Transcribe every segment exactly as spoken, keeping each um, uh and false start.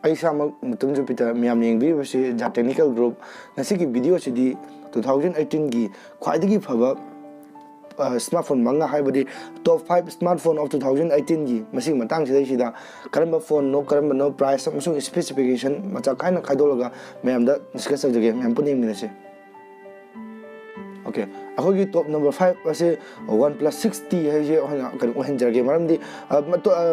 ꯑꯩ ꯏꯁꯥꯃꯛ ꯃꯨꯇꯨꯝ ꯖꯨꯄꯤꯇꯔ, ꯃꯌꯥꯝꯅ ꯌꯦꯡꯕꯤꯔꯤꯕꯁꯤ ꯖꯥ ꯇꯦꯛꯅꯤꯀꯦꯜ ꯒ꯭ꯔꯨꯞ꯫ ꯉꯁꯤꯒꯤ ꯚꯤꯗꯤꯑꯣꯁꯤꯗꯤ ꯇꯨ ꯊꯥꯎꯖꯟ ꯑꯩꯠꯇꯤꯟꯒꯤ ꯈ꯭ꯋꯥꯏꯗꯒꯤ ꯐꯕ ꯁ꯭ꯃꯥꯔꯠꯐꯣꯟ ꯃꯉꯥ, ꯍꯥꯏꯕꯗꯤ top five smartphone of two thousand eighteenꯒꯤ ꯃꯁꯤꯒꯤ ꯃꯇꯥꯡꯁꯤꯗꯩꯁꯤꯗ ꯀꯔꯝꯕ ꯐꯣꯟꯅꯣ, ꯀꯔꯝꯕꯅꯣ, ꯄ꯭ꯔꯥꯏꯁ ꯑꯃꯁꯨꯡ ꯁ꯭ꯄꯦꯁꯤꯐꯤꯀꯦꯁꯟ ꯃꯆꯥꯛ ꯈꯥꯏꯅ ꯈꯥꯏꯗꯣꯛꯂꯒ ꯃꯌꯥꯝꯗ ꯗꯤꯁꯀꯁ ꯇꯧꯖꯒꯦ꯫ ꯃꯌꯥꯝ ꯄꯨꯟꯅ ꯌꯦꯡꯃꯤꯟꯅꯁꯤ꯫ ꯑꯣꯀꯦ, ꯑꯩꯈꯣꯏꯒꯤ ꯇꯣꯞ ꯅꯝꯕꯔ ꯐꯥꯏꯚ ꯑꯁꯤ ꯋꯥꯟ ꯄ꯭ꯂꯁ ꯁꯤꯛꯁ ꯇꯤ ꯍꯥꯏꯁꯦ ꯑꯩꯈꯣꯏꯅ ꯀꯩꯅꯣ ꯑꯣꯏꯍꯟꯖꯔꯒꯦ꯫ ꯃꯔꯝꯗꯤ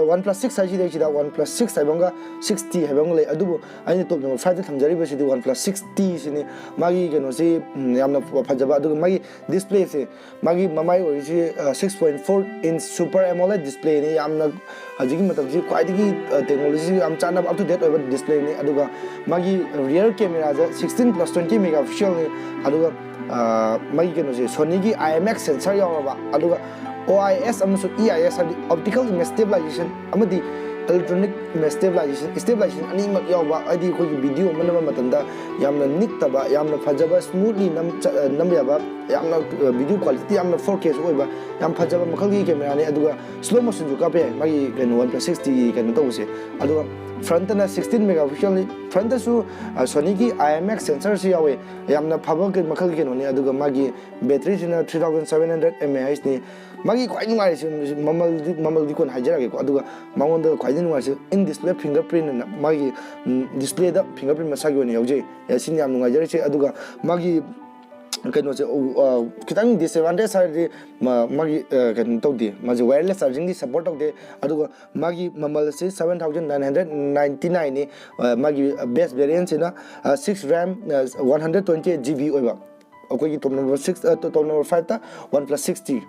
ꯋꯥꯟ ꯄ꯭ꯂꯁ ꯁꯤꯛꯁ ꯍꯥꯏꯁꯤꯗꯩꯁꯤꯗ ꯋꯥꯟ ꯄ꯭ꯂꯁ ꯁꯤꯛꯁ ꯍꯥꯏꯕ ꯑꯃꯒ ꯁꯤꯛꯁ ꯇꯤ ꯍꯥꯏꯕ ꯑꯃꯒ ꯂꯩ꯫ ꯑꯗꯨꯕꯨ ꯑꯩꯅ ꯇꯣꯞ ꯅꯝꯕꯔ ꯐꯥꯏꯚꯇ ꯊꯝꯖꯔꯤꯕꯁꯤ ꯋꯥꯟ ꯄ꯭ꯂꯁ ꯁꯤꯛꯁ ꯇꯤ ꯁꯤꯅꯤ꯫ ꯃꯥꯒꯤ ꯀꯩꯅꯣꯁꯤ, ꯎꯝ, ꯌꯥꯝꯅ ꯐꯖꯕ, ꯑꯗꯨꯒ ꯃꯥꯒꯤ ꯗꯤꯁꯄ꯭ꯂꯦꯁꯦ, ꯃꯥꯒꯤ ꯃꯃꯥꯏ ꯑꯣꯏꯔꯤꯁꯤ six point four inch super AMOLED displayꯅꯤ꯫ ꯌꯥꯝꯅ ꯍꯧꯖꯤꯛꯀꯤ ꯃꯇꯝꯁꯤ ꯈ꯭ꯋꯥꯏꯗꯒꯤ ꯇꯦꯛꯅꯣꯂꯣꯖꯤ ꯌꯥꯝ ꯆꯥꯟꯅꯕ, up to date ꯑꯣꯏꯕ ꯗꯤꯁꯄ꯭ꯂꯦꯅꯤ꯫ ꯑꯗꯨꯒ ꯃꯥꯒꯤ rear cameraꯁꯦ sixteen plus twenty megapixelꯅꯤ꯫ ꯑꯗꯨꯒ, ꯑ, ꯃꯥꯒꯤ ꯀꯩꯅꯣꯁꯦ, ꯁꯣꯅꯤꯒꯤ IMX sensor ꯌꯥꯎꯔꯕ, ꯑꯗꯨꯒ OIS ꯑꯃꯁꯨꯡ EIS, ꯍꯥꯏꯕꯗꯤ optical image stabilization ꯑꯃꯗꯤ electronic image stabilization, stabilization ꯑꯅꯤꯃꯛ ꯌꯥꯎꯕ, ꯍꯥꯏꯗꯤ ꯑꯩꯈꯣꯏꯒꯤ ꯚꯤꯗꯤꯑꯣ ꯑꯃ ꯅꯝꯕ ꯃꯇꯝꯗ ꯌꯥꯝꯅ ꯅꯤꯛꯇꯕ, ꯌꯥꯝꯅ ꯐꯖꯕ, smoothly ꯅꯝ-, ꯆ-, ꯑ, ꯅꯝꯕ ꯌꯥꯕ, ꯌꯥꯝꯅ, ꯑ, ꯚꯤꯗꯤꯑꯣ quality ꯌꯥꯝꯅ four K ꯁꯨ ꯑꯣꯏꯕ, ꯌꯥꯝ ꯐꯖꯕ ꯃꯈꯜꯒꯤ ꯀꯦꯃꯦꯔꯥꯅꯤ꯫ ꯑꯗꯨꯒ slow motionꯁꯨ ꯀꯥꯞꯄ ꯌꯥꯏ ꯃꯥꯒꯤ ꯀꯩꯅꯣ ꯋꯥꯟ ꯄ꯭ꯂꯁ ꯁꯤꯛꯁ ꯇꯤꯒꯤ ꯀꯩꯅꯣ ꯇꯧꯕꯁꯦ꯫ ꯑꯗꯨꯒ frontꯇꯅ sixteen megapixelꯅꯤ꯫ Frontꯇꯁꯨ, ꯑ, ꯁꯣꯅꯤꯒꯤ IMX sensorꯁꯨ ꯌꯥꯎꯋꯦ꯫ ꯌꯥꯝꯅ ꯐꯕ ꯀꯩ-, ꯃꯈꯜꯒꯤ ꯀꯩꯅꯣꯅꯤ꯫ ꯑꯗꯨꯒ ꯃꯥꯒꯤ batteryꯁꯤꯅ three thousand seven hundred mAhꯅꯤ꯫ ꯃꯥꯒꯤ ꯈ꯭ꯋꯥꯏ ꯅꯨꯡꯉꯥꯏꯔꯤꯁꯦ, ꯃꯃꯜꯗꯤ, ꯃꯃꯜꯗꯤ ꯀꯣꯟꯅ ꯍꯥꯏꯖꯔꯛꯑꯒꯦꯀꯣ꯫ ꯑꯗꯨꯒ ꯃꯉꯣꯟꯗ ꯈ꯭ꯋꯥꯏꯗꯒꯤ ꯅꯨꯡꯉꯥꯏꯔꯤꯁꯦ in display fingerprintꯅ, ꯃꯥꯒꯤ, ꯎꯝ, displayꯗ fingerprint ꯃꯁꯥꯒꯤ ꯑꯣꯏꯅ ꯌꯥꯎꯖꯩ꯫ ꯑꯦ, ꯁꯤꯅ ꯌꯥꯝ ꯅꯨꯡꯉꯥꯏꯖꯔꯤꯁꯦ꯫ ꯑꯗꯨꯒ ꯃꯥꯒꯤ ꯀꯩꯅꯣꯁꯦ, ꯎ-, ꯑ, ꯈꯤꯇꯪ disadvantage ꯍꯥꯏꯔꯗꯤ ꯃꯥ-, ꯃꯥꯒꯤ, ꯑ, ꯀꯩꯅꯣ ꯇꯧꯗꯦ, ꯃꯥꯁꯦ wireless chargingꯗꯤ support ꯇꯧꯗꯦ꯫ ꯑꯗꯨꯒ ꯃꯥꯒꯤ ꯃꯃꯜ ꯑꯁꯤ seven thousand nine hundred ninety nineꯅꯤ꯫ ꯑ, ꯃꯥꯒꯤ base variantꯁꯤꯅ, ꯑ, six RAM, ꯑ, one hundred twenty eight GB ꯑꯣꯏꯕ꯫ ꯑꯩꯈꯣꯏꯒꯤ ꯇꯣꯞ ꯅꯝꯕꯔ ꯁꯤꯛꯁ, ꯑ, ꯇꯣꯞ ꯅꯝꯕꯔ ꯐꯥꯏꯚꯇ ꯋꯥꯟ ꯄ꯭ꯂꯁ ꯁꯤꯛꯁ ꯇꯤ꯫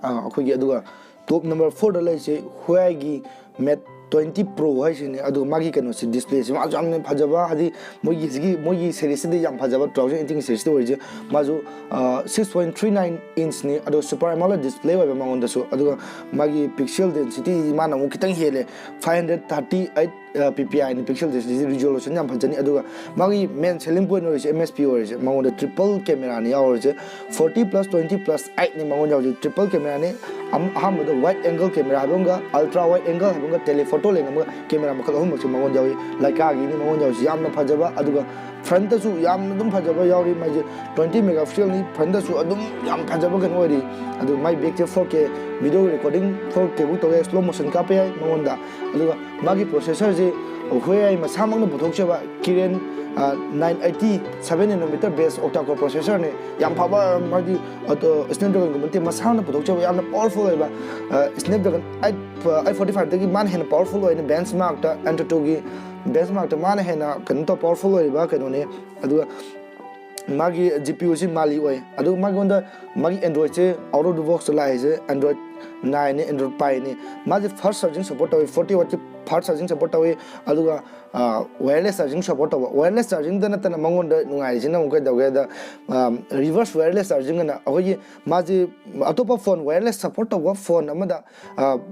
ꯑ, ꯑꯩꯈꯣꯏꯒꯤ, ꯑꯗꯨꯒ ꯇꯣꯞ ꯅꯝꯕꯔ ꯐꯣꯔꯗ ꯂꯩꯔꯤꯁꯦ Huaweiꯒꯤ Mate twenty Pro ꯍꯥꯏꯁꯤꯅꯦ꯫ ꯑꯗꯨꯒ ꯃꯥꯒꯤ ꯀꯩꯅꯣꯁꯦ, displayꯁꯦ ꯃꯥꯁꯨ ꯌꯥꯝꯅ ꯐꯖꯕ, ꯍꯥꯏꯗꯤ ꯃꯣꯏꯒꯤ ꯍꯧꯖꯤꯛꯀꯤ, ꯃꯣꯏꯒꯤ series ꯁꯤꯗꯤ ꯌꯥꯝ ꯐꯖꯕ, two thousand eighteen series ꯁꯤꯗ ꯑꯣꯏꯔꯤꯁꯦ꯫ ꯃꯥꯁꯨ, ꯑ, six point three nine inchꯅꯤ, ꯑꯗꯣ super AMOLED display ꯑꯣꯏꯕ ꯃꯉꯣꯟꯗꯁꯨ꯫ ꯑꯗꯨꯒ ꯃꯥꯒꯤ pixel density ꯃꯥꯅ ꯑꯃꯨꯛ ꯈꯤꯇꯪ ꯍꯦꯜꯂꯦ, five hundred thirty eight P P ꯑꯥꯏꯅꯤ, ꯄꯤꯛꯁꯦꯜ ꯗꯦꯟꯁꯤꯇꯤ, ꯔꯤꯖꯣꯂꯨꯁꯟ ꯌꯥꯝ ꯐꯖꯅꯤ꯫ ꯑꯗꯨꯒ ꯃꯥꯒꯤ ꯃꯦꯟ ꯁꯦꯂꯤꯡ ꯄꯣꯏꯟ ꯑꯣꯏꯔꯤꯁꯦ, ꯑꯦꯝ ꯑꯦꯁ ꯄꯤ ꯑꯣꯏꯔꯤꯁꯦ, ꯃꯉꯣꯟꯗ ꯇ꯭ꯔꯤꯄꯜ ꯀꯦꯃꯦꯔꯥꯅꯤ ꯌꯥꯎꯔꯤꯁꯦ꯫ ꯐꯣꯔꯇꯤ ꯄ꯭ꯂꯁ ꯇ꯭ꯋꯦꯟꯇꯤ ꯄ꯭ꯂꯁ ꯑꯩꯠꯅꯤ ꯃꯉꯣꯟꯗ ꯌꯥꯎꯔꯤꯁꯦ, ꯇ꯭ꯔꯤꯄꯜ ꯀꯦꯃꯦꯔꯥꯅꯤ꯫ ꯑꯍꯥꯟꯕꯗ ꯋꯥꯏꯗ ꯑꯦꯡꯒꯜ ꯀꯦꯃꯦꯔꯥ ꯍꯥꯏꯕ ꯑꯃꯒ, ꯑꯜꯇ꯭ꯔꯥ ꯋꯥꯏꯗ ꯑꯦꯡꯒꯜ ꯍꯥꯏꯕ ꯑꯃꯒ, ꯇꯦꯂꯤꯐꯣꯇꯣ ꯂꯦꯟꯁ ꯑꯃꯒ, ꯀꯦꯃꯦꯔꯥ ꯃꯈꯜ ꯑꯍꯨꯝꯃꯛꯁꯦ ꯃꯉꯣꯟꯗ ꯌꯥꯎꯏ꯫ ꯂꯥꯏꯀꯥꯒꯤꯅꯤ ꯃꯉꯣꯟꯗ ꯌꯥꯎꯔꯤꯁꯦ, ꯌꯥꯝꯅ ꯐꯖꯕ꯫ ꯑꯗꯨꯒ ꯐ꯭ꯔꯟꯇꯁꯨ ꯌꯥꯝꯅ ꯑꯗꯨꯝ ꯐꯖꯕ ꯌꯥꯎꯔꯤ꯫ ꯃꯥꯏꯁꯦ ꯇ꯭ꯋꯦꯟꯇꯤ ꯃꯦꯒꯥ ꯄꯤꯛꯁꯦꯜꯅꯤ, ꯐ꯭ꯔꯟꯇꯁꯨ ꯑꯗꯨꯝ ꯌꯥꯝ ꯐꯖꯕ ꯀꯩꯅꯣ ꯑꯣꯏꯔꯤ꯫ ꯑꯗꯨ ꯃꯥꯏ ꯕꯦꯛꯁꯦ four K video recording, four ꯀꯦꯕꯨꯛ ꯇꯧꯋꯦ, ꯁ꯭ꯂꯣ ꯃꯣꯁꯟ ꯀꯥꯞꯄ ꯌꯥꯏ ꯃꯉꯣꯟꯗ꯫ ꯑꯗꯨꯒ ꯃꯥꯒꯤ ꯄ꯭ꯔꯣꯁꯦꯁꯔꯁꯤ ꯍꯨꯋꯦ ꯃꯁꯥꯃꯛꯅ ꯄꯨꯊꯣꯛꯆꯕ Kirin nine eighty seven nanometer base octa core ꯄ꯭ꯔꯣꯁꯦꯁꯔꯅꯤ꯫ ꯌꯥꯝ ꯐꯕ, ꯃꯥꯗꯤ ꯑꯗꯣ ꯁ꯭ꯅꯦꯞꯗ꯭ꯔꯦꯒꯟꯒꯨꯝꯕ ꯅꯠꯇꯦ, ꯃꯁꯥꯅ ꯄꯨꯊꯣꯛꯆꯕ ꯌꯥꯝꯅ ꯄꯋꯥꯔꯐꯨꯜ ꯑꯣꯏꯕ ꯁ꯭ꯅꯦꯞꯗ꯭ꯔꯦꯒꯟ ꯑꯩꯠ ꯑꯩꯠ ꯐꯣꯔꯇꯤ ꯐꯥꯏꯚꯇꯒꯤ ꯃꯥꯅ ꯍꯦꯟꯅ ꯄꯋꯥꯔꯐꯨꯜ ꯑꯣꯏꯅ ꯕꯦꯟꯆ ꯃꯥꯔꯛꯇ, ꯑꯦꯟꯇꯨꯇꯨꯒꯤ ꯕꯦꯟꯆ ꯃꯥꯔꯛꯇ ꯃꯥꯅ ꯍꯦꯟꯅ ꯀꯩꯅꯣ ꯇꯧ, ꯄꯋꯥꯔꯐꯨꯜ ꯑꯣꯏꯔꯤꯕ ꯀꯩꯅꯣꯅꯤ꯫ ꯑꯗꯨꯒ ꯃꯥꯒꯤ ꯖꯤ ꯄꯤ ꯌꯨꯁꯤ ꯃꯥꯂꯤ ꯑꯣꯏ꯫ ꯑꯗꯨꯒ ꯃꯥꯉꯣꯟꯗ ꯃꯥꯒꯤ ꯑꯦꯟꯗ꯭ꯔꯣꯏꯗꯁꯦ ꯑꯥꯎꯠ ꯑꯣꯐ ꯗ ꯕꯣꯛꯁꯇ ꯂꯥꯛꯏꯁꯦ ꯑꯦꯟꯗ꯭ꯔꯣꯏꯗ ꯅꯥꯏꯟꯅꯤ, ꯑꯦꯟꯗ꯭ꯔꯣꯏꯗ ꯄꯥꯏꯅꯤ꯫ ꯃꯥꯁꯦ ꯐꯥꯁ ꯆꯥꯔꯖꯤꯡ ꯁꯞꯄꯣꯔꯠ ꯇꯧꯏ, ꯐꯣꯔꯇꯤ ꯋꯥꯠꯀꯤ ꯐꯥꯁ ꯆꯥꯔꯖꯤꯡ ꯁꯞꯄꯣꯔꯠ ꯇꯧꯏ꯫ ꯑꯗꯨꯒ ꯋꯥꯌꯔꯂꯦꯁ ꯆꯥꯔꯖꯤꯡ ꯁꯞꯄꯣꯔꯠ ꯇꯧꯕ꯫ ꯋꯥꯌꯔꯂꯦꯁ ꯆꯥꯔꯖꯤꯡꯗ ꯅꯠꯇꯅ ꯃꯉꯣꯟꯗ ꯅꯨꯡꯉꯥꯏꯔꯤꯁꯤꯅ ꯑꯃꯨꯛ ꯀꯩꯗꯧꯒꯦꯗ, ꯔꯤꯚꯔꯁ ꯋꯥꯌꯔꯂꯦꯁ ꯆꯥꯔꯖꯤꯡ ꯑꯅ ꯑꯩꯈꯣꯏꯒꯤ, ꯃꯥꯁꯦ ꯑꯇꯣꯞꯄ ꯐꯣꯟ ꯋꯥꯌꯔꯂꯦꯁ ꯁꯞꯄꯣꯔꯠ ꯇꯧꯕ ꯐꯣꯟ ꯑꯃꯗ,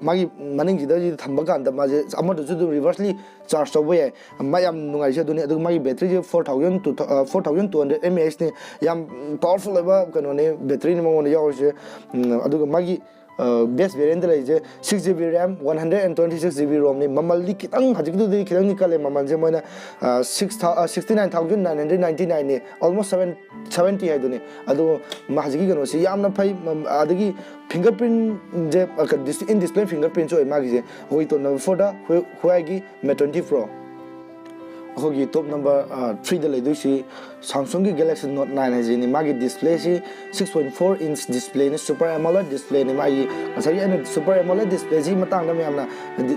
ꯃꯥꯒꯤ ꯃꯅꯤꯡꯁꯤꯗ ꯊꯝꯕ ꯀꯥꯟꯗ ꯃꯥꯁꯦ ꯑꯃꯗꯨꯁꯨ ꯑꯗꯨꯝ ꯔꯤꯚꯔꯁꯂꯤ ꯆꯥꯔꯖ ꯇꯧꯕ ꯌꯥꯏ꯫ ꯃꯥ ꯌꯥꯝ ꯅꯨꯡꯉꯥꯏꯔꯤꯁꯦ ꯑꯗꯨꯅꯤ꯫ ꯑꯗꯨꯒ ꯃꯥꯒꯤ ꯕꯦꯇ꯭ꯔꯤꯁꯦ four thousand two, four thousand two hundred M A ꯑꯦꯆꯅꯤ꯫ ꯌꯥꯝ ꯄꯋꯥꯔꯐꯨꯜ ꯑꯣꯏꯕ ꯀꯩꯅꯣꯅꯤ, ꯕꯦꯇ꯭ꯔꯤꯅꯤ ꯃꯉꯣꯟꯗ ꯌꯥꯎꯔꯤꯁꯦ꯫ ꯎꯝ, ꯑꯗꯨꯒ ꯃꯥꯒꯤ ꯕꯦꯁ ꯚꯦꯔꯤꯌꯦꯟꯇ ꯂꯩꯔꯤꯁꯦ six G B RAM, one hundred and twenty six G B ꯔꯣꯝꯅꯤ꯫ ꯃꯃꯜꯗꯤ ꯈꯤꯇꯪ, ꯍꯧꯖꯤꯛꯀꯤꯗꯨꯗꯤ ꯈꯤꯇꯪꯗꯤ ꯀꯜꯂꯦ ꯃꯃꯜꯁꯦ꯫ ꯃꯣꯏꯅ six thou sixty nine thousand nine hundred ninety ꯅꯥꯏꯟꯅꯤ, ꯑꯣꯜꯃꯣꯁ ꯁꯚꯦꯟ ꯁꯚꯦꯟꯇꯤ ꯍꯥꯏꯗꯨꯅꯤ꯫ ꯑꯗꯨ ꯃꯥ ꯍꯧꯖꯤꯛꯀꯤ ꯀꯩꯅꯣꯁꯤ ꯌꯥꯝꯅ ꯐꯩ꯫ ꯃ-, ꯑꯗꯒꯤ ꯐꯤꯡꯒꯔ ꯄ꯭ꯔꯤꯟꯁꯦ, ꯏꯟ ꯗꯤꯁꯄ꯭ꯂꯦ ꯐꯤꯡꯒꯔ ꯄ꯭ꯔꯤꯟꯁꯨ ꯑꯣꯏ ꯃꯥꯒꯤꯁꯦ꯫ ꯑꯩꯈꯣꯏꯒꯤ ꯇꯣꯞ ꯅꯝꯕꯔ ꯐꯣꯔꯗ ꯍꯨꯋꯥꯏꯒꯤ ꯃꯦꯠ ꯇ꯭ꯋꯦꯟꯇꯤ ꯄ꯭ꯔꯣ꯫ ꯑꯩꯈꯣꯏꯒꯤ ꯇꯣꯞ ꯅꯝꯕꯔ ꯊ꯭ꯔꯤꯗ ꯂꯩꯗꯣꯏꯁꯤ ꯁꯥꯝꯁꯨꯡꯒꯤ ꯒꯦꯂꯦꯛꯁꯤ ꯅꯣꯠ ꯅꯥꯏꯟ ꯍꯥꯏꯁꯤꯅꯤ꯫ ꯃꯥꯒꯤ ꯗꯤꯁꯄ꯭ꯂꯦꯁꯤ ꯁꯤꯛꯁ ꯄꯣꯏꯟ ꯐꯣꯔ ꯏꯟꯆ ꯗꯤꯁꯄ꯭ꯂꯦꯅꯤ, ꯁꯨꯄꯔ ꯑꯦꯃꯣꯂꯦꯗ ꯗꯤꯁꯄ꯭ꯂꯦꯅꯤ꯫ ꯃꯥꯒꯤ ꯉꯁꯥꯏꯒꯤ ꯑꯩꯅ ꯁꯨꯄꯔ ꯑꯦꯃꯣꯂꯦꯗ ꯗꯤꯁꯄ꯭ꯂꯦꯁꯤ ꯃꯇꯥꯡꯗ ꯃꯌꯥꯝꯅ,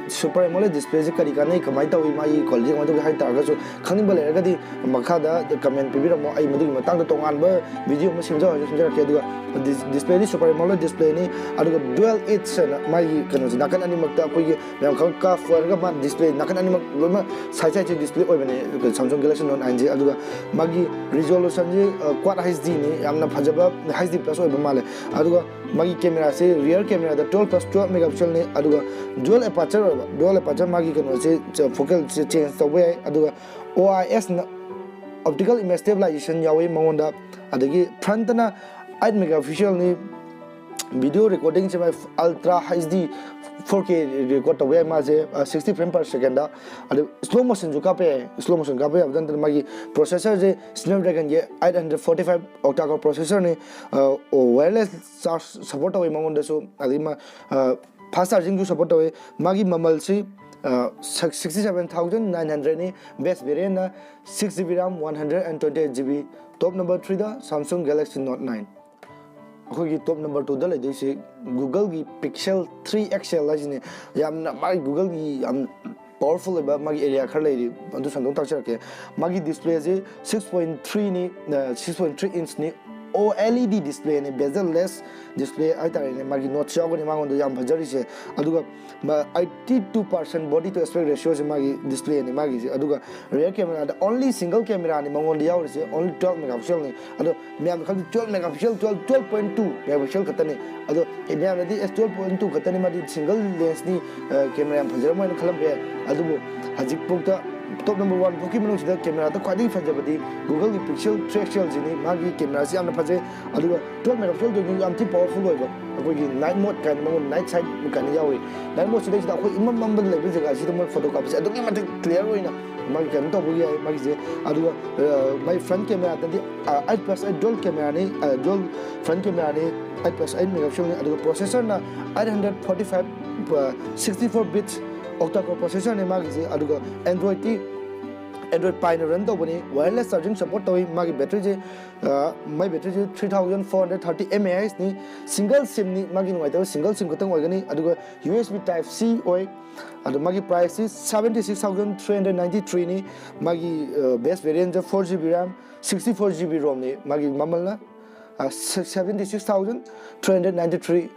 ꯁꯨꯄꯔ ꯑꯦꯃꯣꯂꯦꯗ ꯗꯤꯁꯄ꯭ꯂꯦꯁꯤ ꯀꯔꯤ ꯀꯥꯟꯅꯩ, ꯀꯃꯥꯏꯅ ꯇꯧꯏ, ꯃꯥꯒꯤ ꯀ꯭ꯋꯥꯂꯤꯇꯤ ꯀꯃꯥꯏꯅ ꯇꯧꯒꯦ ꯍꯥꯏ ꯇꯥꯔꯒꯁꯨ, ꯈꯪꯅꯤꯡꯕ ꯂꯩꯔꯒꯗꯤ ꯃꯈꯥꯗ ꯀꯃꯦꯟ ꯄꯤꯕꯤꯔꯝꯃꯣ꯫ ꯑꯩ ꯃꯗꯨꯒꯤ ꯃꯇꯥꯡꯗ ꯇꯣꯉꯥꯟꯕ ꯚꯤꯗꯤꯑꯣ ꯑꯃ ꯁꯦꯝꯖꯔꯁꯨ ꯁꯦꯝꯖꯔꯛꯀꯦ꯫ ꯑꯗꯨꯒ ꯗꯤꯁ-, ꯗꯤꯁꯄ꯭ꯂꯦꯗꯤ ꯁꯨꯄꯔ ꯑꯦꯃꯣꯂꯦꯗ ꯗꯤꯁꯄ꯭ꯂꯦꯅꯤ꯫ ꯑꯗꯨꯒ ꯗꯨꯋꯦꯜ ꯏꯠꯁ ꯍꯥꯏꯅ ꯃꯥꯒꯤ ꯀꯩꯅꯣꯁꯦ ꯅꯥꯀꯟ ꯑꯅꯤꯃꯛꯇ ꯑꯩꯈꯣꯏꯒꯤ ꯃꯌꯥꯝ ꯈꯪ ꯀꯥꯔꯚ ꯑꯣꯏꯔꯒ ꯃꯥ ꯗꯤꯁꯄ꯭ꯂꯦ ꯅꯥꯀꯟ ꯑꯅꯤꯃꯛ ꯂꯣꯏꯅꯃꯛ ꯁꯥꯏꯠ ꯁꯥꯏꯠꯁꯦ ꯗꯤꯁꯄ꯭ꯂꯦ ꯑꯣꯏꯕꯅꯦ ꯁꯥꯝꯁꯨꯡ ꯒꯦꯂꯦꯛꯁꯤ ꯅꯣꯠ ꯅꯥꯏꯟꯁꯦ꯫ ꯑꯗꯨꯒ ꯃꯥꯒꯤ ꯔꯤꯖꯣꯂꯨꯁꯟꯁꯤ ꯀ꯭ꯋꯥꯠ ꯍꯩꯆ ꯗꯤꯅꯤ, ꯌꯥꯝꯅ ꯐꯖꯕ ꯍꯩꯆ ꯗꯤ ꯄ꯭ꯂꯁ ꯑꯣꯏꯕ ꯃꯥꯜꯂꯦ꯫ ꯑꯗꯨꯒ ꯃꯥꯒꯤ ꯀꯦꯃꯦꯔꯥꯁꯤ ꯔꯤꯌꯔ ꯀꯦꯃꯦꯔꯥꯗ ꯇ꯭ꯋꯦꯜꯞ ꯄ꯭ꯂꯁ ꯇ꯭ꯋꯦꯜꯞ ꯃꯦꯒꯥ ꯄꯤꯛꯁꯦꯜꯅꯤ, ꯑꯗꯨꯒ ꯗ꯭ꯌꯨꯑꯦꯜ ꯑꯦꯄꯥꯔꯆꯔ ꯑꯣꯏꯕ, ꯗ꯭ꯌꯨꯑꯦꯜ ꯑꯦꯄꯥꯔꯆꯔ ꯃꯥꯒꯤ ꯀꯩꯅꯣꯁꯦ, ꯐꯣꯀꯦꯜꯁꯦ ꯆꯦꯟꯖ ꯇꯧꯕ ꯌꯥꯏ꯫ ꯑꯗꯨꯒ ꯑꯣ ꯑꯥꯏ ꯑꯦꯁꯅ ꯑꯣꯞꯇꯤꯀꯦꯜ ꯏꯃꯦꯖ ꯁ꯭ꯇꯦꯕꯤꯂꯥꯏꯖꯦꯁꯟ ꯌꯥꯎꯋꯤ ꯃꯉꯣꯟꯗ꯫ ꯑꯗꯒꯤ ꯐ꯭ꯔꯟꯠꯇꯅ ꯑꯩꯠ ꯃꯦꯒꯥ ꯄꯤꯛꯁꯦꯜꯅꯤ, ꯚꯤꯗꯤꯑꯣ ꯔꯦꯀꯣꯔꯗꯤꯡꯁꯦ my ultra H D four K record ꯇꯧꯕ ꯌꯥꯏ ꯃꯥꯁꯦ, ꯁꯤꯛꯁꯇꯤ ꯐ꯭ꯔꯦꯝ ꯄꯔ ꯁꯦꯀꯦꯟꯗ꯫ ꯑꯗꯨ ꯁ꯭ꯂꯣ ꯃꯣꯁꯟꯁꯨ ꯀꯥꯞꯄ ꯌꯥꯏ꯫ ꯁ꯭ꯂꯣ ꯃꯣꯁꯟ ꯀꯥꯞꯄ ꯌꯥꯕꯗ ꯅꯠꯇꯅ ꯃꯥꯒꯤ ꯄ꯭ꯔꯣꯁꯦꯁꯔꯁꯦ ꯁ꯭ꯅꯦꯞꯗ꯭ꯔꯦꯒꯟꯒꯤ eight hundred forty five octa core ꯄ꯭ꯔꯣꯁꯦꯁꯔꯅꯤ꯫ ꯋꯥꯌꯔꯂꯦꯁ ꯆꯥꯔꯖ ꯁꯄꯣꯔꯠ ꯇꯧꯋꯤ ꯃꯉꯣꯟꯗꯁꯨ, ꯑꯗꯒꯤ ꯃꯥ ꯐꯥꯁ ꯆꯥꯔꯖꯤꯡꯁꯨ ꯁꯄꯣꯔꯠ ꯇꯧꯋꯤ꯫ ꯃꯥꯒꯤ ꯃꯃꯜꯁꯤ ꯁꯤꯛꯁꯇꯤ ꯁꯕꯦꯟ ꯊꯥꯎꯖꯟ ꯅꯥꯏꯟ ꯍꯟꯗ꯭ꯔꯦꯠꯅꯤ꯫ ꯕꯦꯁ ꯚꯦꯔꯤꯌꯦꯟꯅ six G B RAM, one hundred and twenty eight G B. Top number ꯊ꯭ꯔꯤꯗ ꯁꯥꯝꯁꯨꯡ ꯒꯦꯂꯦꯛꯁꯤ ꯅꯣꯠ ꯅꯥꯏꯟ꯫ ꯑꯩꯈꯣꯏꯒꯤ ꯇꯣꯞ ꯅꯝꯕꯔ ꯇꯨꯗ ꯂꯩꯗꯣꯏꯁꯤ ꯒꯨꯒꯜꯒꯤ ꯄꯤꯛꯁꯦꯜ ꯊ꯭ꯔꯤ ꯑꯦꯛꯁ ꯑꯦꯜ ꯍꯥꯏꯁꯤꯅꯤ꯫ ꯌꯥꯝꯅ ꯃꯥꯒꯤ ꯒꯨꯒꯜꯒꯤ ꯌꯥꯝ ꯄꯋꯥꯔꯐꯨꯜ ꯑꯣꯏꯕ ꯃꯥꯒꯤ ꯑꯦꯔꯤꯌꯥ ꯈꯔ ꯂꯩꯔꯤ, ꯑꯗꯨ ꯁꯟꯗꯣꯛ ꯇꯥꯛꯆꯔꯛꯀꯦ꯫ ꯃꯥꯒꯤ ꯗꯤꯁꯄ꯭ꯂꯦꯁꯤ ꯁꯤꯛꯁ ꯄꯣꯏꯟ ꯊ꯭ꯔꯤꯅꯤ, ꯁꯤꯛꯁ ꯄꯣꯏꯟ ꯊ꯭ꯔꯤ ꯏꯟꯁꯅꯤ꯫ ꯑꯣ ꯑꯦꯜ ꯏ ꯗꯤ ꯗꯤꯁꯄ꯭ꯂꯦꯅꯤ, ꯕꯦꯖꯦꯜ ꯂꯦꯁ ꯗꯤꯁꯄ꯭ꯂꯦ ꯍꯥꯏꯇꯥꯔꯦꯅꯦ꯫ ꯃꯥꯒꯤ ꯅꯣꯠꯁ ꯌꯥꯎꯒꯅꯤ ꯃꯉꯣꯟꯗ ꯌꯥꯝ ꯐꯖꯔꯤꯁꯦ꯫ ꯑꯗꯨꯒ eighty two percent body to aspect ꯔꯦꯁꯤꯌꯣꯁꯦ ꯃꯥꯒꯤ ꯗꯤꯁꯄ꯭ꯂꯦꯅꯤ ꯃꯥꯒꯤꯁꯦ꯫ ꯑꯗꯨꯒ ꯔꯤꯌꯔ ꯀꯦꯃꯦꯔꯥꯗ ꯑꯣꯟꯂꯤ ꯁꯤꯡꯒꯜ ꯀꯦꯃꯦꯔꯥꯅꯤ ꯃꯉꯣꯟꯗ ꯌꯥꯎꯔꯤꯁꯦ, ꯑꯣꯟꯂꯤ ꯇ꯭ꯋꯦꯜꯞ ꯃꯦꯒꯥ ꯄꯤꯛꯁꯦꯜꯅꯤ꯫ ꯑꯗꯣ ꯃꯌꯥꯝꯅ ꯈꯜꯂꯤ twelve mega pixel, twelve, twelve point two mega pixel ꯈꯛꯇꯅꯤ꯫ ꯑꯗꯣ ꯃꯌꯥꯝꯅꯗꯤ ꯑꯦꯁ ꯇ꯭ꯋꯦꯜꯞ ꯄꯣꯏꯟ ꯇꯨ ꯈꯛꯇꯅꯤ, ꯃꯥꯗꯤ ꯁꯤꯡꯒꯜ ꯂꯦꯟꯁꯅꯤ, ꯀꯦꯃꯦꯔꯥ ꯌꯥꯝ ꯐꯖꯔꯝꯃꯣꯏꯅ ꯈꯜꯂꯝꯕ ꯌꯥꯏ꯫ ꯑꯗꯨꯕꯨ ꯍꯧꯖꯤꯛꯐꯥꯎꯗ ꯇꯣꯞ ꯅꯝꯕꯔ ꯋꯥꯟ ꯐꯥꯎꯒꯤ ꯃꯅꯨꯡꯁꯤꯗ ꯀꯦꯃꯦꯔꯥꯗ ꯈ꯭ꯋꯥꯏꯗꯒꯤ ꯐꯖꯕꯗꯤ ꯒꯨꯒꯜꯒꯤ ꯄꯤꯛꯁꯦꯜ ꯊ꯭ꯔꯤ ꯑꯦꯛꯁ ꯑꯦꯜꯁꯤꯅꯤ꯫ ꯃꯥꯒꯤ ꯀꯦꯃꯦꯔꯥꯁꯤ ꯌꯥꯝꯅ ꯐꯖꯩ, ꯑꯗꯨꯒ ꯇ꯭ꯋꯦꯜꯞ ꯃꯦꯒꯥ ꯄꯤꯛꯁꯦꯜꯗꯨꯁꯨ ꯌꯥꯝ ꯊꯤ ꯄꯋꯥꯔꯐꯨꯜ ꯑꯣꯏꯕ꯫ ꯑꯩꯈꯣꯏꯒꯤ ꯅꯥꯏꯠ ꯃꯣꯗ ꯀꯥꯏꯅ ꯃꯉꯣꯟꯗ ꯅꯥꯏꯠ ꯁꯥꯏꯠ ꯀꯥꯏꯅ ꯌꯥꯎꯏ꯫ ꯅꯥꯏꯠ ꯃꯣꯗꯁꯤꯗꯩꯁꯤꯗ ꯑꯩꯈꯣꯏ ꯏꯃꯝ ꯃꯝꯕꯗ ꯂꯩꯕ ꯖꯒꯥꯁꯤꯗ ꯃꯣꯏ ꯐꯣꯇꯣ ꯀꯥꯞꯄꯁꯦ ꯑꯗꯨꯛꯀꯤ ꯃꯇꯤꯛ ꯀ꯭ꯂꯤꯌꯥꯔ ꯑꯣꯏꯅ ꯃꯥꯒꯤ ꯀꯩꯅꯣ ꯇꯧꯕ ꯌꯥꯏ꯫ ꯃꯥꯒꯤꯁꯦ ꯑꯗꯨꯒ ꯃꯥꯏ ꯐ꯭ꯔꯟꯠ ꯀꯦꯃꯦꯔꯥꯗꯗꯤ ꯑꯩꯠ ꯄ꯭ꯂꯁ ꯑꯩꯠ ꯗ꯭ꯌꯨꯑꯦꯜ ꯀꯦꯃꯦꯔꯥꯅꯤ, ꯗ꯭ꯌꯨꯑꯦꯜ ꯐ꯭ꯔꯟꯠ ꯀꯦꯃꯦꯔꯥꯅꯤ, ꯑꯩꯠ ꯄ꯭ꯂꯁ ꯑꯩꯠ ꯃꯦꯒꯥ ꯄꯤꯛꯁꯦꯜꯅꯤ꯫ ꯑꯗꯨꯒ ꯄ꯭ꯔꯣꯁꯦꯁꯔꯅ eight hundred forty five, sixty four bits octa core ꯄ꯭ꯔꯣꯁꯦꯁꯔꯅꯤ ꯃꯥꯒꯤꯁꯦ꯫ ꯑꯗꯨꯒ ꯑꯦꯟꯗ꯭ꯔꯣꯏꯗꯇꯤ ꯑꯦꯟꯗ꯭ꯔꯣꯏꯗ ꯄꯥꯏꯅ ꯔꯟ ꯇꯧꯕꯅꯤ꯫ ꯋꯥꯌꯔꯂꯦꯁ ꯆꯥꯔꯖꯤꯡ ꯁꯄꯣꯔꯠ ꯇꯧꯏ꯫ ꯃꯥꯒꯤ ꯕꯦꯇ꯭ꯔꯤꯁꯦ, ꯃꯥꯏ ꯕꯦꯇ꯭ꯔꯤꯁꯦ three thousand four hundred thirty M A ꯑꯩꯆꯅꯤ꯫ ꯁꯤꯡꯒꯜ ꯁꯤꯝꯅꯤ, ꯃꯥꯒꯤ ꯅꯨꯡꯉꯥꯏꯇꯕ ꯁꯤꯡꯒꯜ ꯁꯤꯝ ꯈꯛꯇꯪ ꯑꯣꯏꯒꯅꯤ꯫ ꯑꯗꯨꯒ U S B type C ꯑꯣꯏ꯫ ꯑꯗꯣ ꯃꯥꯒꯤ ꯄ꯭ꯔꯥꯏꯁꯁꯤ seventy six thousand three hundred ninety ꯊ꯭ꯔꯤꯅꯤ꯫ ꯃꯥꯒꯤ ꯕꯦꯁ ꯚꯦꯔꯤꯌꯦꯟꯁꯦ four G B RAM, sixty four G B ꯔꯣꯝꯅꯤ꯫ ꯃꯥꯒꯤ ꯃꯃꯜꯅ seventy six thousand three hundred ninety three.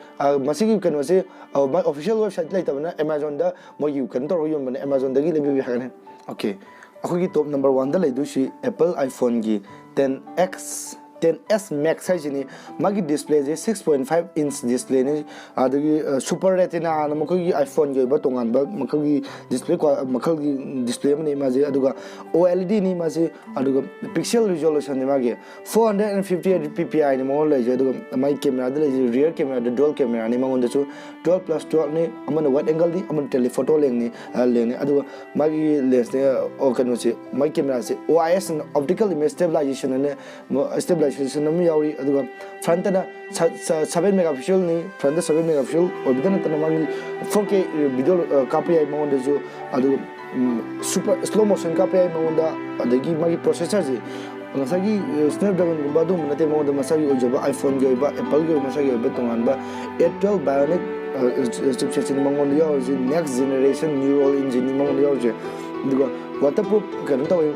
ꯃꯁꯤꯒꯤ ꯀꯩꯅꯣꯁꯦ, ꯃꯥꯏ ꯑꯣꯐꯤꯁꯤꯌꯦꯜ ꯋꯦꯕꯁꯥꯏꯠ ꯂꯩꯇꯕꯅ ꯑꯦꯃꯥꯖꯣꯟꯗ ꯃꯣꯏꯒꯤ ꯀꯩꯅꯣ ꯇꯧꯔꯒ ꯌꯣꯟꯕꯅꯦ, ꯑꯦꯃꯥꯖꯣꯟꯗꯒꯤ ꯂꯩꯕꯤꯕ ꯌꯥꯒꯅꯤ꯫ ꯑꯣꯀꯦ, ꯑꯩꯈꯣꯏꯒꯤ ꯇꯣꯞ ꯅꯝꯕꯔ ꯋꯥꯟꯗ ꯂꯩꯗꯣꯏꯁꯤ ꯑꯦꯄꯜ ꯑꯥꯏꯐꯣꯟꯒꯤ ꯇꯦꯟ ꯑꯦꯛꯁ ꯇꯦꯟ ꯑꯦꯁ ꯃꯦꯛꯁ ꯍꯥꯏꯁꯤꯅꯤ꯫ ꯃꯥꯒꯤ ꯗꯤꯁꯄ꯭ꯂꯦꯁꯦ ꯁꯤꯛꯁ ꯄꯣꯏꯟ ꯐꯥꯏꯚ ꯏꯟꯆ ꯗꯤꯁꯄ꯭ꯂꯦꯅꯤ꯫ ꯑꯗꯒꯤ ꯁꯨꯄꯔ ꯔꯦꯇꯤꯅꯥꯅ ꯃꯈꯣꯏꯒꯤ ꯑꯥꯏꯐꯣꯟꯒꯤ ꯑꯣꯏꯕ ꯇꯣꯉꯥꯟꯕ ꯃꯈꯜꯒꯤ ꯗꯤꯁꯄ꯭ꯂꯦ ꯃꯈꯜꯒꯤ ꯗꯤꯁꯄ꯭ꯂꯦ ꯑꯃꯅꯤ ꯃꯥꯁꯦ꯫ ꯑꯗꯨꯒ ꯑꯣ ꯑꯦꯜ ꯏ ꯗꯤꯅꯤ ꯃꯥꯁꯦ꯫ ꯑꯗꯨꯒ ꯄꯤꯛꯁꯦꯜ ꯔꯤꯖꯣꯂꯨꯁꯟꯅꯤ ꯃꯥꯒꯤ four hundred and fifty eight P P ꯑꯥꯏꯅꯤ ꯃꯉꯣꯟꯗ ꯂꯩꯖꯩ꯫ ꯑꯗꯨꯒ ꯃꯥꯒꯤ ꯀꯦꯃꯦꯔꯥꯗ ꯂꯩꯖꯩ ꯔꯤꯌꯔ ꯀꯦꯃꯦꯔꯥꯗ ꯗꯨꯋꯦꯜ ꯀꯦꯃꯦꯔꯥꯅꯤ ꯃꯉꯣꯟꯗꯁꯨ꯫ ꯇꯨꯋꯦꯜꯞ ꯄ꯭ꯂꯁ ꯇꯨꯋꯦꯜꯞꯅꯤ꯫ ꯑꯃꯅ ꯋꯥꯏꯗ ꯑꯦꯡꯒꯜꯅꯤ, ꯑꯃꯅ ꯇꯦꯂꯤꯐꯣꯇꯣ ꯂꯦꯟꯁꯅꯤ, ꯑ, ꯂꯦꯟꯁꯅꯤ꯫ ꯑꯗꯨꯒ ꯃꯥꯒꯤ ꯂꯦꯟꯁꯅꯦ, ꯑꯣ, ꯀꯩꯅꯣꯁꯦ, ꯃꯥꯒꯤ ꯀꯦꯃꯦꯔꯥꯁꯦ O I S, optical image stabilization ꯑꯅ, ꯁ꯭ꯇꯦꯕꯤꯂꯥꯏꯖꯦꯁꯟ ꯑꯃ ꯌꯥꯎꯔꯤ꯫ ꯑꯗꯨꯒ ꯐ꯭ꯔꯟꯇꯅ ꯁꯚꯦꯟ ꯃꯦꯒꯥ ꯄꯤꯛꯁꯦꯜꯅꯤ꯫ ꯐ꯭ꯔꯟꯇ ꯁꯚꯦꯟ ꯃꯦꯒꯥ ꯄꯤꯛꯁꯦꯜ ꯑꯣꯏꯕꯗ ꯅꯠꯇꯅ ꯃꯥꯒꯤ ꯐꯣꯔ ꯀꯦ ꯚꯤꯗꯤꯑꯣ ꯀꯥꯞꯄ ꯌꯥꯏ ꯃꯉꯣꯟꯗꯁꯨ꯫ ꯑꯗꯨꯒ ꯁꯨꯄꯔ ꯁ꯭ꯂꯣ ꯃꯣꯁꯟ ꯀꯥꯞꯄ ꯌꯥꯏ ꯃꯉꯣꯟꯗ꯫ ꯑꯗꯒꯤ ꯃꯥꯒꯤ ꯄ꯭ꯔꯣꯁꯦꯁꯔꯁꯦ ꯉꯁꯥꯏꯒꯤ ꯁ꯭ꯅꯦꯞꯗ꯭ꯔꯦꯒꯟꯒꯨꯝꯕ ꯑꯗꯨꯒꯨꯝꯕ ꯅꯠꯇꯦ ꯃꯉꯣꯟꯗ, ꯃꯁꯥꯒꯤ ꯑꯣꯏꯖꯕ ꯑꯥꯏꯐꯣꯟꯒꯤ ꯑꯣꯏꯕ, ꯑꯦꯄꯜꯒꯤ ꯑꯣꯏꯕ, ꯃꯁꯥꯒꯤ ꯑꯣꯏꯕ ꯇꯣꯉꯥꯟꯕ ꯑꯦꯠ ꯇꯨꯋꯦꯜꯞ ꯕꯥꯏꯑꯣꯅꯤꯛ ꯆꯤꯞꯁꯦꯠꯁꯤꯅꯤ ꯃꯉꯣꯟꯗ ꯌꯥꯎꯔꯤꯁꯤ꯫ ꯅꯦꯛꯁ ꯖꯦꯅꯦꯔꯦꯁꯟ ꯅ꯭ꯌꯨꯔꯣꯜ ꯏꯟꯖꯤꯟꯅꯤ ꯃꯉꯣꯟꯗ ꯌꯥꯎꯔꯤꯁꯦ꯫ ꯑꯗꯨꯒ ꯋꯥꯇꯔ ꯄ꯭ꯔꯨꯐ ꯀꯩꯅꯣ ꯇꯧꯋꯤ,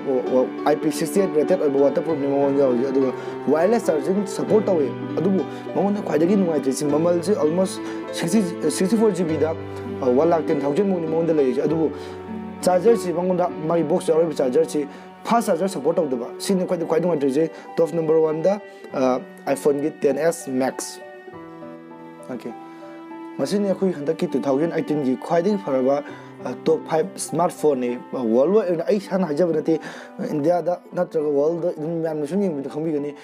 I P sixty eight rated ꯑꯣꯏꯕ ꯋꯥꯇꯔ ꯄ꯭ꯔꯨꯐꯅꯤ ꯃꯉꯣꯟꯗ ꯌꯥꯎꯔꯤꯁꯦ꯫ ꯑꯗꯨꯒ ꯋꯥꯌꯔꯂꯦꯁ ꯆꯥꯔꯖꯤꯡ ꯁꯄꯣꯔꯠ ꯇꯧꯋꯤ꯫ ꯑꯗꯨꯕꯨ ꯃꯉꯣꯟꯗ ꯈ꯭ꯋꯥꯏꯗꯒꯤ ꯅꯨꯡꯉꯥꯏꯇ꯭ꯔꯤꯁꯤ ꯃꯃꯜꯁꯦ almost sixty, sixty four G ꯕꯤꯗ ꯋꯥꯟ ꯂꯥꯛ ꯇꯦꯟ ꯊꯥꯎꯖꯟꯃꯨꯛꯅꯤ ꯃꯉꯣꯟꯗ ꯂꯩꯔꯤꯁꯦ꯫ ꯑꯗꯨꯕꯨ ꯆꯥꯔꯖꯔꯁꯤ ꯃꯉꯣꯟꯗ, ꯃꯥꯒꯤ ꯕꯣꯛꯁ ꯌꯥꯎꯔꯤꯕ ꯆꯥꯔꯖꯔꯁꯤ ꯐꯥꯁ ꯆꯥꯔꯖꯔ ꯁꯄꯣꯔꯠ ꯇꯧꯗꯕ, ꯁꯤꯅꯤ ꯈ꯭ꯋꯥꯏꯗꯒꯤ ꯈ꯭ꯋꯥꯏ ꯅꯨꯡꯉꯥꯏꯇ꯭ꯔꯤꯁꯦ꯫ ꯇꯣꯞ ꯅꯝꯕꯔ ꯋꯥꯟꯗ ꯑꯥꯏꯐꯣꯟꯒꯤ ꯇꯦꯟ ꯑꯦꯁ ꯃꯦꯛꯁ꯫ ꯑꯣꯀꯦ, ꯃꯁꯤꯅꯤ ꯑꯩꯈꯣꯏ ꯍꯟꯗꯛꯀꯤ ꯇꯨ ꯊꯥꯎꯖꯟ ꯑꯩꯠꯇꯤꯟꯒꯤ ꯈ꯭ꯋꯥꯏꯗꯒꯤ ꯐꯔꯕ ꯇꯣꯞ ꯐꯥꯏꯚ ꯁ꯭ꯃꯥꯔꯠ ꯐꯣꯟꯅꯤ꯫ ꯋꯥꯔꯜ ꯋꯥꯏꯗ ꯑꯣꯏꯅ ꯑꯩ ꯏꯁꯥꯅ ꯍꯥꯏꯖꯕ ꯅꯠꯇꯦ, ꯏꯟꯗꯤꯌꯥꯗ ꯅꯠꯇ꯭ꯔꯒ ꯋꯥꯔꯜꯗ ꯑꯗꯨꯝ ꯃꯌꯥꯝꯅ ꯁꯨꯝ ꯌꯦꯡꯕꯗ ꯈꯪꯕꯤꯒꯅꯤ꯫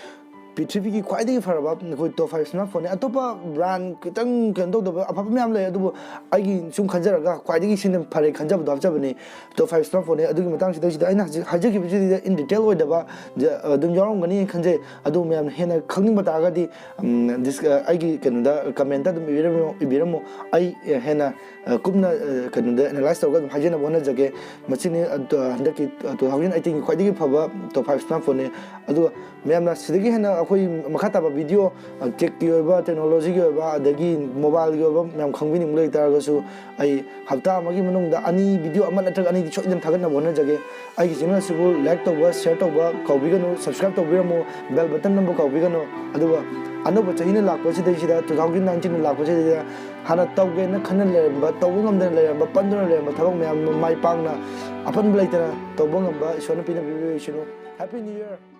ꯄ꯭ꯔꯤꯊꯤꯕꯤꯒꯤ ꯈ꯭ꯋꯥꯏꯗꯒꯤ ꯐꯔꯕ ꯑꯩꯈꯣꯏ ꯇꯣꯞ ꯐꯥꯏꯚ ꯁ꯭ꯃꯥꯔꯠ ꯐꯣꯟꯅꯤ꯫ ꯑꯇꯣꯞꯄ ꯕ꯭ꯔꯥꯟ ꯈꯤꯇꯪ ꯀꯩꯅꯣ ꯇꯧꯗꯕ ꯑꯐꯕ ꯃꯌꯥꯝ ꯂꯩ, ꯑꯗꯨꯕꯨ ꯑꯩꯒꯤ ꯁꯨꯝ ꯈꯟꯖꯔꯒ ꯈ꯭ꯋꯥꯏꯗꯒꯤ ꯁꯤꯅ ꯐꯔꯦ ꯈꯟꯖꯕꯗꯣ ꯍꯥꯞꯆꯕꯅꯤ꯫ ꯇꯣꯞ ꯐꯥꯏꯚ ꯁ꯭ꯃꯥꯔꯠ ꯐꯣꯟꯅꯤ꯫ ꯑꯗꯨꯒꯤ ꯃꯇꯥꯡꯁꯤꯗꯩꯁꯤꯗ ꯑꯩꯅ ꯍꯧꯖꯤꯛ ꯍꯥꯏꯖꯈꯤꯕꯁꯤꯗ ꯏꯟ ꯗꯤꯇꯦꯜ ꯑꯣꯏꯗꯕ ꯖ-, ꯑꯗꯨꯝ ꯌꯥꯎꯔꯝꯒꯅꯤ ꯈꯟꯖꯩ꯫ ꯑꯗꯨ ꯃꯌꯥꯝꯅ ꯍꯦꯟꯅ ꯈꯪꯅꯤꯡꯕ ꯇꯥꯔꯒꯗꯤ, ꯎꯝ, ꯗꯤꯁ-, ꯑ, ꯑꯩꯒꯤ ꯀꯩꯅꯣꯗ ꯀꯃꯦꯟꯇ ꯑꯗꯨꯝ ꯏꯕꯤꯔꯝꯃꯣ, ꯏꯕꯤꯔꯝꯃꯣ꯫ ꯑꯩ ꯍꯦꯟꯅ, ꯑ, ꯀꯨꯞꯅ, ꯑ, ꯀꯩꯅꯣꯗ ꯑꯦꯅꯥꯂꯥꯏꯁ ꯇꯧꯔꯒ ꯑꯗꯨꯝ ꯍꯥꯏꯖꯅꯕ ꯍꯣꯠꯅꯖꯒꯦ꯫ ꯃꯁꯤꯅꯤ, ꯑ, ꯍꯟꯗꯛꯀꯤ, ꯑ, ꯇꯨ ꯊꯥꯎꯖꯟ ꯑꯩꯠꯇꯤꯟꯒꯤ ꯈ꯭ꯋꯥꯏꯗꯒꯤ ꯐꯕ ꯇꯣꯞ ꯐꯥꯏꯚ ꯁ꯭ꯃꯥꯔꯠ ꯐꯣꯟꯅꯤ꯫ ꯑꯗꯨꯒ ꯃꯌꯥꯝꯅ ꯁꯤꯗꯒꯤ ꯍꯦꯟꯅ ꯑꯩꯈꯣꯏ ꯃꯈꯥ ꯇꯥꯕ ꯚꯤꯗꯤꯑꯣ, ꯇꯦꯛꯀꯤ ꯑꯣꯏꯕ, ꯇꯦꯛꯅꯣꯂꯣꯖꯤꯒꯤ ꯑꯣꯏꯕ, ꯑꯗꯒꯤ ꯃꯣꯕꯥꯏꯜꯒꯤ ꯑꯣꯏꯕ ꯃꯌꯥꯝ ꯈꯪꯕꯤꯅꯤꯡꯕ ꯂꯩꯇꯥꯔꯒꯁꯨ, ꯑꯩ ꯍꯞꯇꯥ ꯑꯃꯒꯤ ꯃꯅꯨꯡꯗ ꯑꯅꯤ, ꯚꯤꯗꯤꯑꯣ ꯑꯃ ꯅꯠꯇ꯭ꯔꯒ ꯑꯅꯤꯗꯤ ꯁꯣꯏꯗꯅ ꯊꯥꯒꯠꯅꯕ ꯍꯣꯠꯅꯖꯒꯦ꯫ ꯑꯩꯒꯤ ꯆꯦꯅꯦꯜ ꯑꯁꯤꯕꯨ ꯂꯥꯏꯛ ꯇꯧꯕ, ꯁꯤꯌꯔ ꯇꯧꯕ ꯀꯥꯎꯕꯤꯒꯅꯨ, ꯁꯕꯁꯀ꯭ꯔꯥꯏꯕ ꯇꯧꯕꯤꯔꯝꯃꯨ, ꯕꯦꯜ ꯕꯇꯟ ꯅꯝꯕ ꯀꯥꯎꯕꯤꯒꯅꯨ꯫ ꯑꯗꯨꯒ ꯑꯅꯧꯕ ꯆꯍꯤꯅ ꯂꯥꯛꯄꯁꯤꯗꯩꯁꯤꯗ, ꯇꯨ ꯊꯥꯎꯖꯟ ꯅꯥꯏꯟꯇꯤꯟꯅ ꯂꯥꯛꯄꯁꯤꯗꯩꯗ, ꯍꯥꯟꯅ ꯇꯧꯒꯦꯅ ꯈꯟꯅ ꯂꯩꯔꯝꯕ, ꯇꯧꯕ ꯉꯝꯗꯅ ꯂꯩꯔꯝꯕ, ꯄꯟꯗꯨꯅ ꯂꯩꯔꯝꯕ ꯊꯕꯛ ꯃꯌꯥꯝ ꯑꯃ ꯃꯥꯏ ꯄꯥꯛꯅ ꯑꯄꯟꯕ ꯂꯩꯇꯅ ꯇꯧꯕ ꯉꯝꯕ ꯏꯁꯣꯔꯅ ꯄꯤꯅꯕꯤꯕ ꯑꯣꯏꯁꯅꯨ꯫ Happy New Year!